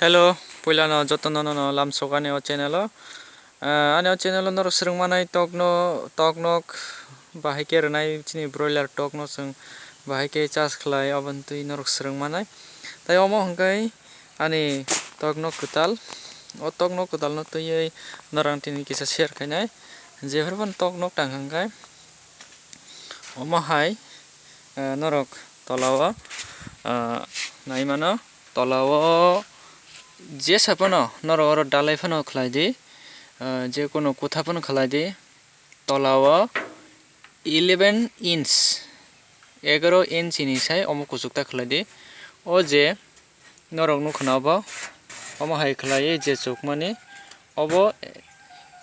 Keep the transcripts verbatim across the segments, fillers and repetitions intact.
Hello, puilano jotono nono lamsok ani o channel o. Ah, ani o channel o norok swrwng manai tokno, toknok bahai khe rwnai chini broiler tokno chwng bahai khe charge khlai, oboni twi norok swrwng manai. Tai omo hwnkhe ani toknok kwtal, o toknok kwtalno twiwi norok tini kisa share khainai. Jephru phano toknok tang hwnkhe omo hai, ah, norok tola o, ah, nai mano. Tola o jesa phano norok oro dalai phano khlai di, ah, je kono kotha phano khlai di. Tola o eleven inch, egaro inch ni sai omo kuchuk ta khlai di. O je norok nukha na obo, omo hai khlai je chukmani obo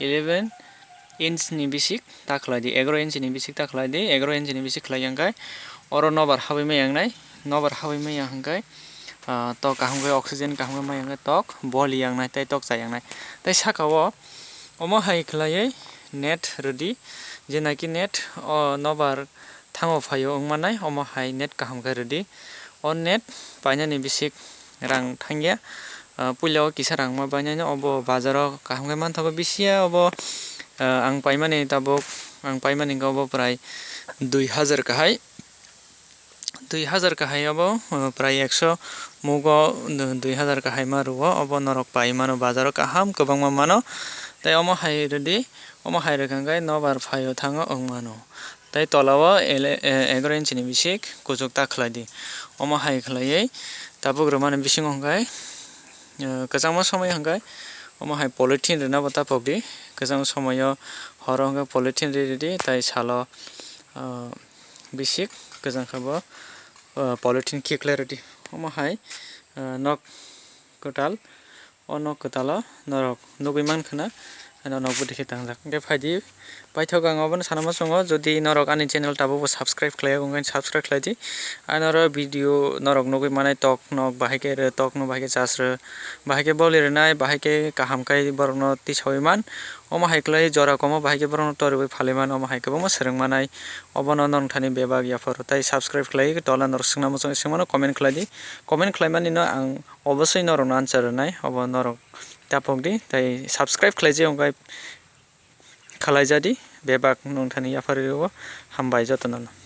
eleven inch ni bisik ta khlai di, egaro inch ni bisik ta khlai di, egaro inch ni bisik khlai yang khe oro nobar habwi maya wngnai, nobar habwi maya hwnkhe, ah, to kaham khe oxygen kaham khe maya wngnai, tok bol yang nai tei tok cha yang nai. Tei saka o omo hai khlaiwi net rwdi, je naki net o nobar thango phaio wng manai, omo hai net kaham khe rwdi. O net painani bisik rang thangya. Ah, puila o kisa rang ma bainani obo bazaro kaham khe manthogo bisi ya obo, ah, ang paimani tabuk, ang paimani hwnkhe obo prai dui hajar kahai. Dui hajar kahai obo, ah, prai ekso mugo dui hajar kahai ma rwo, obo norok pai mano bazaro kaham kwbangma mano. Tei omo hai rwdi, omo hai rwkha hwnkhe nobar phaio thango wng mano. Tei tola o ele-, e-, egaro inch ni bisik kuchuk ta khlai di. Omo hai khlaiwi tabuk rwmani bisingo hwnkhe, e, kwchangma somoi hwnkhe omo hai polythene rwna bo ta pok di. Kwchangma somoio horo hwnkhe polythene ri rwdi, tei salo, e, bisik kwchang khe bo, e, polythene khiklai rwdi. Omo hai, e, nok kwtal. O nok kwtalo norok nugwi mankha na, ano nok bwdwi khe tangjak. Hwnkhe phaidi, paithak ang obono sana muchungo, jodi norok ani channel tabukbo subscribe khlai, wngkhe subscribe khlai di. Ano oro video norok nugwi manai tok nok bahai khe rw, tok no bahai khe charge rw, bahai khe boli rwnai, bahai khe kaham khai borokno tisawi man. Omo hai khlai jora komo bahai khe borokno toriwi phalwi man, omo hai kwbangma swrwng manai. Obono norok thani bebak yapharo tai subscribe khlai, tola norok swngna muchung swngmano comment khlai di. Comment khlai mani no ang obosoi norokno answer rwnai, obo norok tapok di, tei subscribe khlai je wngkha khlai ja di, bebak nwng thani yaphar rio, hambai jotono no.